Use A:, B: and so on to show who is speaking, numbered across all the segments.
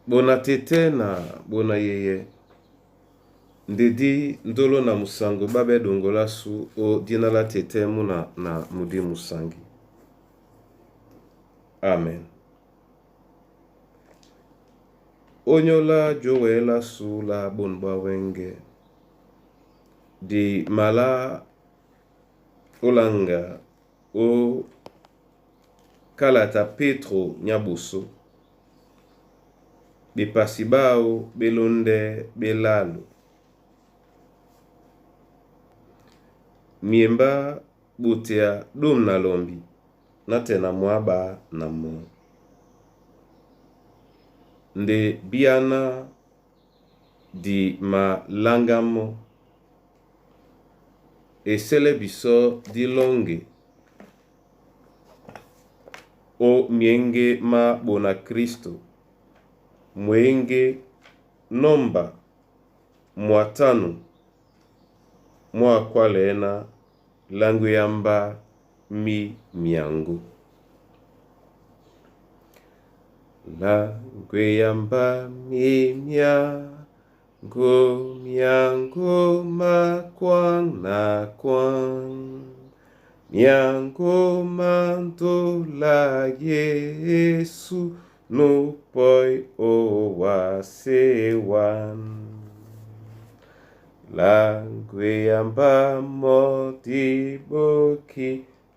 A: Bona tete na bona yeye ndedi ndolo na musango babe dongolasu o dina la tete muna na mudi musangi. Amen. Onyola jowela su la bon bwa wenge di mala olanga o kalata Petro nyaboso bepasi bao belonde belalu. Miemba botea dom na lombi na tɛ na mwaba na mɔ. Nde biana di malanga mɔ esɛlɛ bisɔ di lɔŋge o mienge ma bona Kristo mwenge nomba mwatanu mwakwalena langweyamba mi miango. Langweyamba mi miango miango makwang na kwang miango mandola Yesu nupoi owasewan. Langweyamba modiboki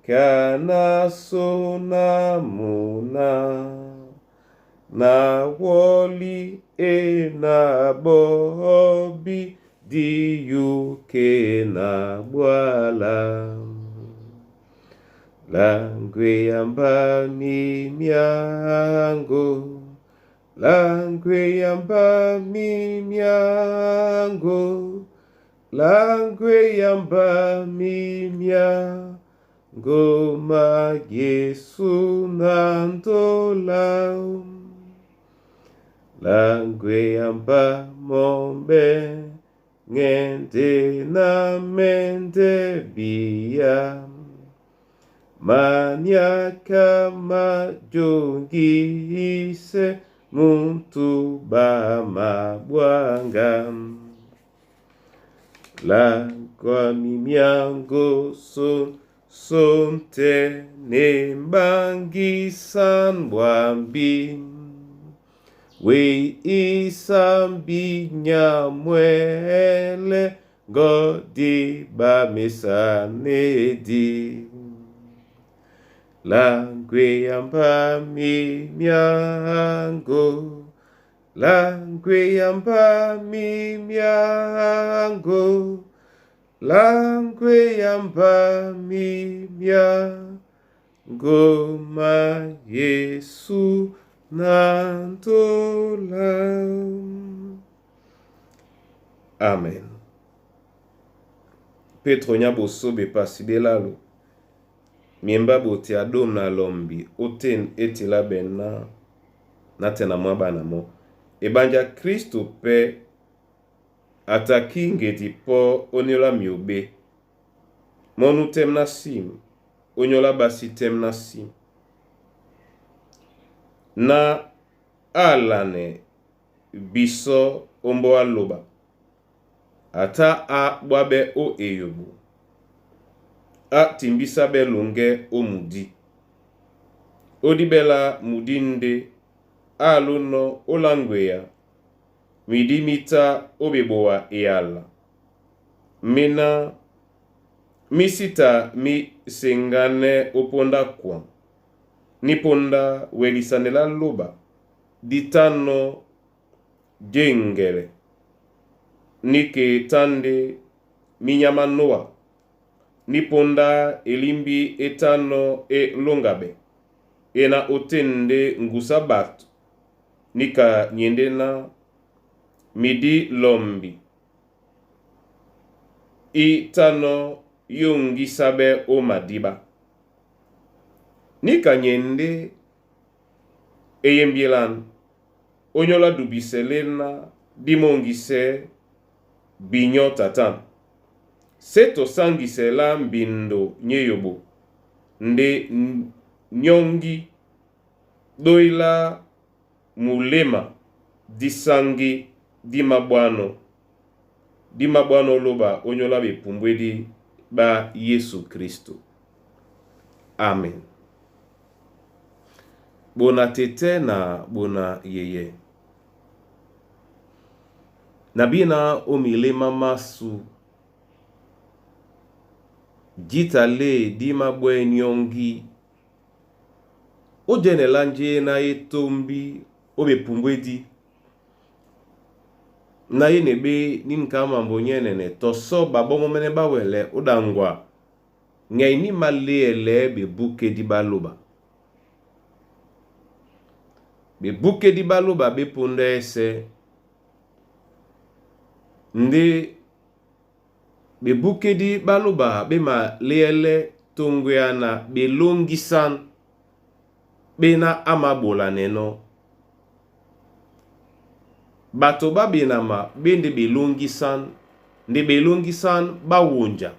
A: kana sona muna na woli e na bobi di yuke na bwala. Langweyamba mi miango langweyamba mi miango langweyamba mi miango ma Yesu nandola. Langweyamba mombe ngende na mende bia maniaka majongise muntu ba mabwanga. Langwa mimiango so sonte nembangisan bwambi we isambi nyamwele godi bamesanedi. Langweyamba mi miango langweyamba mi miango langweyamba mi miango ma Yesu nandola. Amen. Petro nyaboso bepasi belalo miemba bote adom na lombi oten etila bena na tena mwa bana mo ebanja Kristo pe ataki ngedi po onyola miobe monu tem na sim onyola basi tem na sim na alane biso ombo aloba ata a bwabe o eyobo a timbisa be longe o mudi odibela mudi nde aluno olangweya midi mita obeboa eyala mena misita mi sengane oponda kwa niponda welisanela loba ditano jengele nike tande minyama noa niponda elimbi etano e longabe ena otende ngusa bato nika nyendena midi lombi itano yongisabe o madiba nika nyende eyembielana onyola dubiselena dimongise binyo tatan se tosangisela mbindo nyeyobo nde nyongi doila mulema disangi di mabwánɔ́ di mabwánɔ́ lóba ónyólá ɓepumbwédi ɓá Yesu Kristo. Amen. Bona tetɛ na bona yeyɛ. Na bina o milema masu jita lê di mabwɛ́ nyɔ́ŋgi ó jɛ́nɛ lá njé ná é tómbi ó ɓepumbwédi na yé na ɓé nínika á mambo nyɛ́nɛnɛ tɔ sɔ́ ɓaɓɔ́ mɔ́mɛ́nɛ́ ɓá wɛlɛ ó ɗaŋgwa nyay ní maléɛlɛɛ́ ɓebúkedi ɓá lóba. Ɓebúkedi ɓá lóba ɓé póndɛ́sɛ́ ndé ɓebúkedi ɓá lóba ɓé maléɛlɛ́ toŋgoyana ɓelóŋgísán ɓéná á māɓolanɛnɔ́. Ɓato ɓá ɓenama ɓé ndé ɓelóŋgísán, nde ɓelóŋgísán ɓá wonja.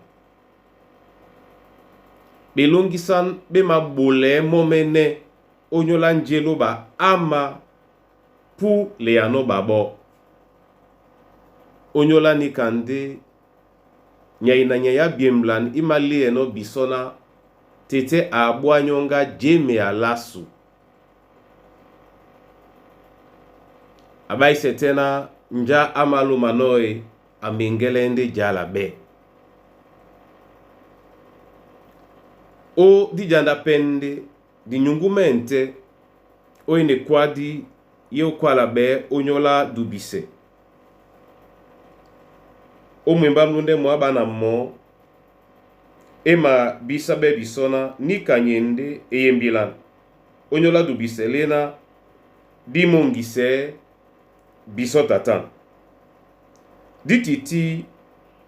A: Ɓelóŋgísán ɓé maɓolɛɛ́ mɔ́mɛ́nɛ́ ónyólá njé lóba á mapúleanɔ́ ɓaɓɔ́. Ónyólá níka ndé nyay na nyay á byemlan í maléɛnɔ́ bisɔ́ ná tetɛ́ a ɓwá nyɔ́ŋgá jême a lásu. A ɓáísɛ tɛ́ ná njá á mālómanɔ́ e, a meŋgɛ́lɛ́ ndé jala ɓɛ́. Ó díjanda pɛ́ ndé dinyuŋgúmɛ́ tɛ́ ó e nekwádi yé ókwála ɓɛɛ́ ónyólá dubisɛ. Ó mwembá mlúndɛ́ mwǎ ɓána mɔɔ́ é mabísá ɓɛ́ bisɔ́ ná níka nye ndé eyembilan ónyólá dubisɛ léná dí móŋgisɛɛ́ bisɔ́ tatân. Dí tití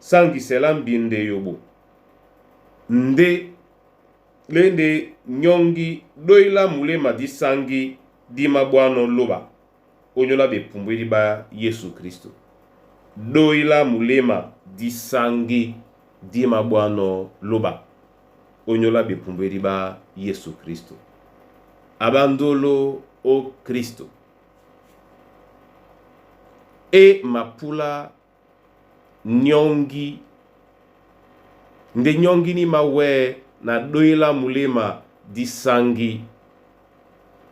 A: sáŋgisɛ lá mbinde eyoɓo ndé lé ndé nyɔ́ŋgi dói lá muléma dísáŋgi dí mábwánɔ́ lóba ónyólá ɓepumbwédi ɓá Yésu Krísto. Dói lá muléma dísáŋgi dí mábwánɔ́ lóba ónyólá ɓepumbwédi ɓá Yésu Krísto. A ɓá ndóló ó Krísto. E mapúlá nyɔ́ŋgi ndé nyɔ́ŋgi ní mawɛ́ na dói lá muléma dísáŋgi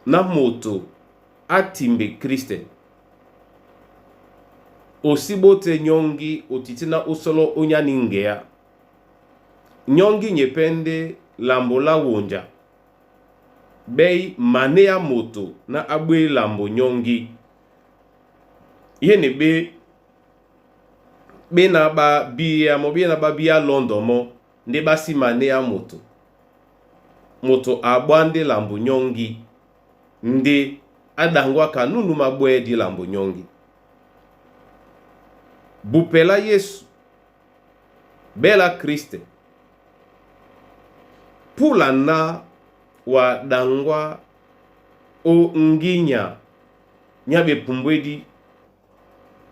A: ná moto á timbe kristen. O sí ɓótɛ́ nyɔ́ŋgi o tití ná ó sɔ́lɔ́ ónyá ní ŋgeá. Nyɔ́ŋgi nye pɛ́ ndé lambo lá wonja ɓɛ́i manéá moto ná á ɓwé lambo nyɔ́ŋgi. Yé na ɓé ɓé na ɓá bíyá mɔ́ ɓé na ɓá bíyá lɔ́ndɔ mɔ́ ndé ɓá sí manéá moto. Moto a ɓwá ndé lambo nyɔ́ŋgi ndé á ɗaŋgwáka núnu máɓwɛ́ɛ́ dí lambo nyɔ́ŋgi. Bupɛ lá Yésu, ɓɛ́ lá Kristen, púla ná wa ɗaŋgwá ó ŋgínya nyá ɓepumbwédi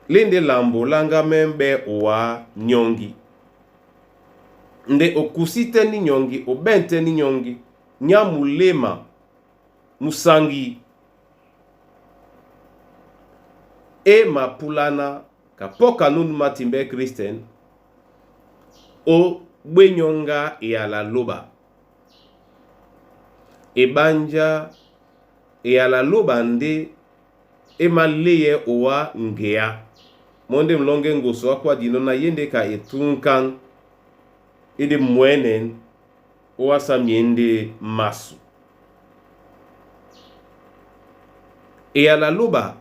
A: lé ndé lambo lá ŋgámɛ́ ɓɛ́ owá nyɔ́ŋgi. Ndé o kusí tɛ́ ní nyɔŋgi, o ɓɛ̂n tɛ́ ní nyɔ́ŋgi nyá muléma musaŋgi e mapúláná ka pɔ́ka núnu mátimbɛ́ kristen ó ɓwé nyɔ́ŋgá eyala lóba. Eɓánjá eyala lóba ndé é maléyɛɛ́ owá ŋgeá. Mɔ́ ndé mlɔ́ŋgɛ́ ŋgoso á kwádinɔ́ ná yé ndé ka e túŋkán é ndé mwɛ̌nɛ̌n ówásá myěndé másu. Eyala lóba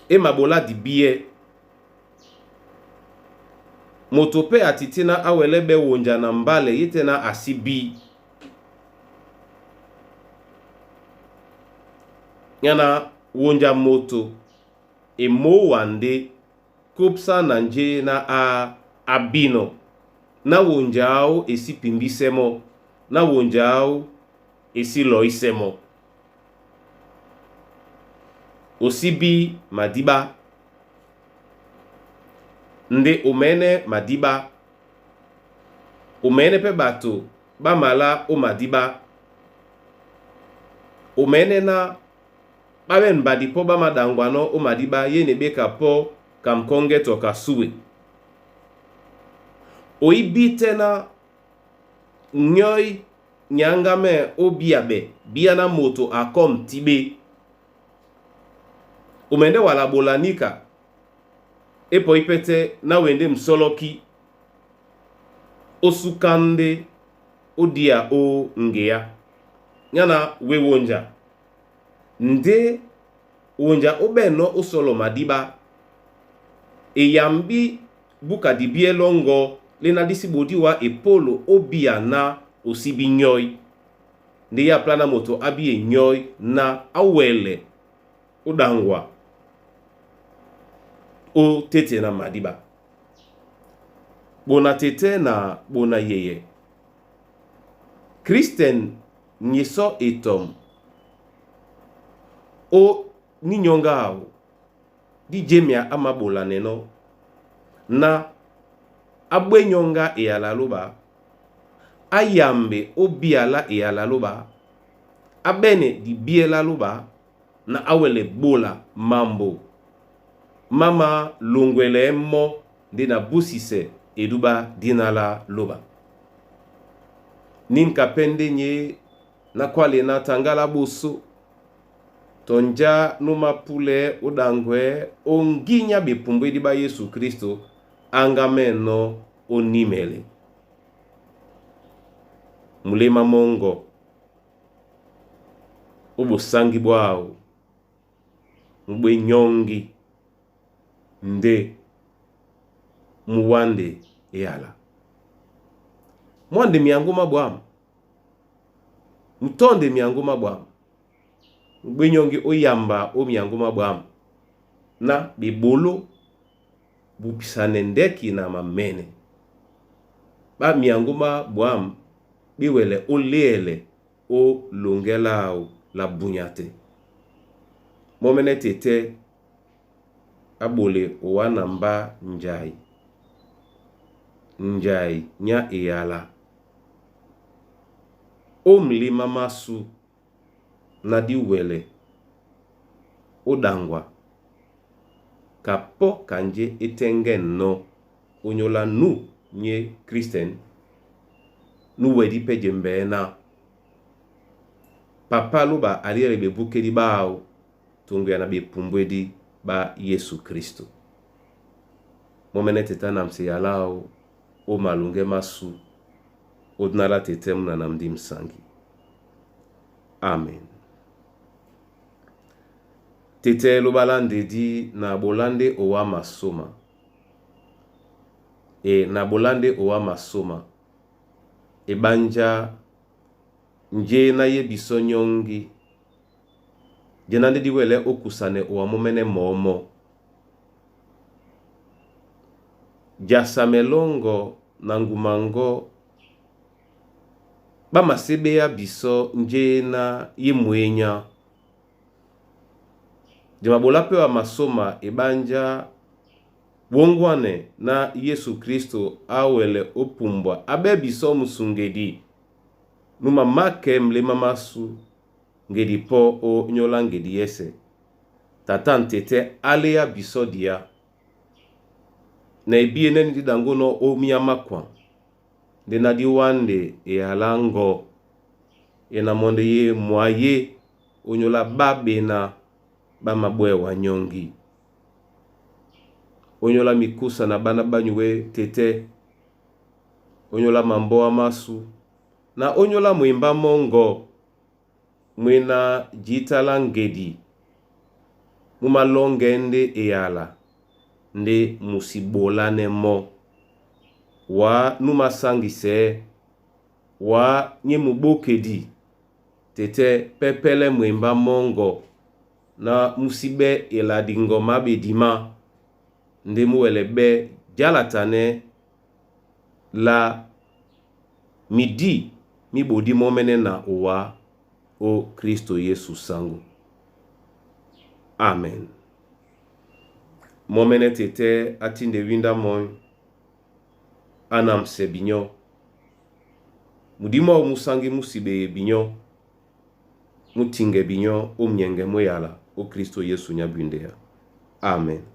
A: é maɓolá dibíɛ́. Moto pɛ́ a tití ná á wɛlɛ́ ɓɛ́ wonja na mbálɛ yé tɛ́ ná a sí bí. Nyana wonja moto e mówa ndé kúpsá na njé ná á abínɔ́. Ná wonja áō e sí pimbísɛ́ mɔ́, ná wonja áō e sí lɔísɛ́ mɔ́. O sí bí madíɓá, ndé o mɛ̌nɛ́ madíɓá, o mɛ̌nɛ́ pɛ́ ɓato ɓá malá ó madíɓá. O mɛ̌nɛ́ ná Ɓá ɓɛ̂n mbadi pɔ́ ɓá maɗaŋgwanɔ́ ó madíɓá yé na e ɓéka pɔ́ ka mkɔ́ŋgɛ́ tɔ ka súe. Oíbí tɛ́ ná nyɔ́í nyá ŋgámɛ́ ó bíya ɓɛ bíá ná moto a kɔ́ mtíɓé. O mɛndɛ́ wala ɓola níka é pɔí pɛ́tɛ́ ná wendé musɔ́lɔ́kí ó súká ndé ó día ó ŋgeá. Nyána we wonja ndé wonja ó ɓɛ̂nnɔ́ ó sɔlɔ madíɓá eyambí búka dibíɛ́ lɔ́ŋgɔ̄ lé ná dí sí ɓodí wá epólo ó bíya ná o síbí nyɔ́í. Ndé yá plá ná moto á bíye nyɔ́í ná á wɛlɛ ó ɗaŋgwa ó téte na madíɓá. Ɓona tetɛ́ na ɓona yeyɛ, Kristen nyesɔ́ etɔm ó ní nyɔ́ŋgá áō dí jêmea á māɓolanɛnɔ́ ná á ɓwé nyɔ́ŋgá eyala lóɓa, á yambe ó bíya lá eyala lóɓa, á ɓɛ́nɛ dibíɛ́ lá lóɓa na á wɛlɛ ɓola mambo má māloŋgwɛlɛɛ́ mɔ́ ndé na búsisɛ edúɓá díná lá lóɓa. Níŋga pɛ́ ndé nyé ná kwále ná taŋgá lá ɓosó tɔ njá nú māpúlɛɛ́ ó ɗaŋgwɛ̌ ó ŋgínya ɓepumbwédí ɓá Yésu Kristō á ŋgámɛ́nɔ́ ó nímɛlɛ. Muléma mɔ́ŋgɔ ó ɓosáŋgi ɓwáō mú ɓwé nyɔ́ŋgi ndé mú wánde eyala. Mwánde myaŋgó má ɓwǎm̀, mu tɔ́nde myaŋgó má ɓwǎm̀, mú ɓwé nyɔ́ŋgi ó yamba ó myaŋgó má ɓwǎm̀ ná ɓeɓoló bupisanɛ ndɛ́ki na mamɛ́nɛ́. Ɓá myaŋgó má ɓwǎm̀ ɓé wɛlɛ ó léɛlɛ ó loŋgɛ́ láō lá búnyá tɛ́. Mɔ́mɛ́nɛ́ tetɛ́ á ɓole o wá na mbá njai, njai nyá eyala ó mléma másū ná dí wɛlɛ ó ɗaŋgwa ka pɔ́ kanjé é tɛ́ŋgɛ̂nɔ́ ónyólá nú nyé Kristen nú wɛdí pɛ́ jembɛɛ́ ná Papá lóɓa a léɛlɛ ɓebúkédí ɓáō toŋgoya na ɓepumbwédí ɓá Yésu Kristō. Mɔ́mɛ́nɛ́ tetɛ́ á namsɛ eyala áō ó maloŋgɛ́ másū ó dúná lá tetɛ́ mú na nam ndé musaŋgi. Amen. Tetɛ́ lóɓa lá ndedí na ɓolá ndé owá masóma. E na ɓolá ndé owá masóma eɓánjá njé ná yé bisɔ́ nyɔ́ŋgi jé ná ndé dí wɛlɛ́ ó kusanɛ owa mɔ́mɛ́nɛ́ mɔ̌mɔ́. Jasa mɛlɔ́ŋgɔ na ŋguma ŋgɔ́ ɓá maséɓéá bisɔ́ njé ná yé mwényá. De maɓolá pɛ́ wa masóma eɓánjá wóŋgwanɛ ná Yésu Kristō á wɛlɛ ó pumbwa á ɓɛ́ bisɔ́ musuŋgedi nú mamákɛɛ́ mléma másū ŋgedi pɔ́ ó nyóla ŋgedi yɛ́sɛ̄. Tata ŋtetɛ́ á léá bisɔ́ diá na ebíyenɛ́ ní dí ɗaŋgónɔ́ ó myá mákwaŋ ndé ná dí wánde eyalá ŋgɔ̄ e na mɔ́ ndé yé mwayé ónyólá ɓá ɓená ɓá māɓwɛ́ wá nyɔ́ŋgi. Ónyólá mikúsa na ɓána ɓá nyuwé tetɛ́, ónyólá mambɔ́wá másū na ónyólá mwembá mɔ́ŋgɔ mwé ná jǐta lá ŋgedi mú málɔ́ŋgɛɛ́ ndé eyala ndé mu sí ɓolánɛ́ mɔ́. Wǎ nú māsáŋgisɛɛ́, wǎ nyé muɓókedi tetɛ́ pɛ́pɛ́lɛ́ mwembá mɔ́ŋgɔ ná mú sí ɓɛ́ eladi ŋgɔmá á ɓedimá ndé mú wɛlɛ ɓɛ́ jálatanɛ́ lá midí mí ɓodí mɔ́mɛ́nɛ́ na owá ó Kristō Yésu sáŋgó. Amen. Mɔ́mɛ́nɛ́ tetɛ́ á tínde wíndá mɔ́ á namsɛ binyɔ́. Mudímú áō mú sáŋgí mú si ɓeye binyɔ́, mú tiŋgɛ binyɔ́ ó myɛŋgɛ mú eyala. Ó Kristo Yesu nya bwindeya. Amen.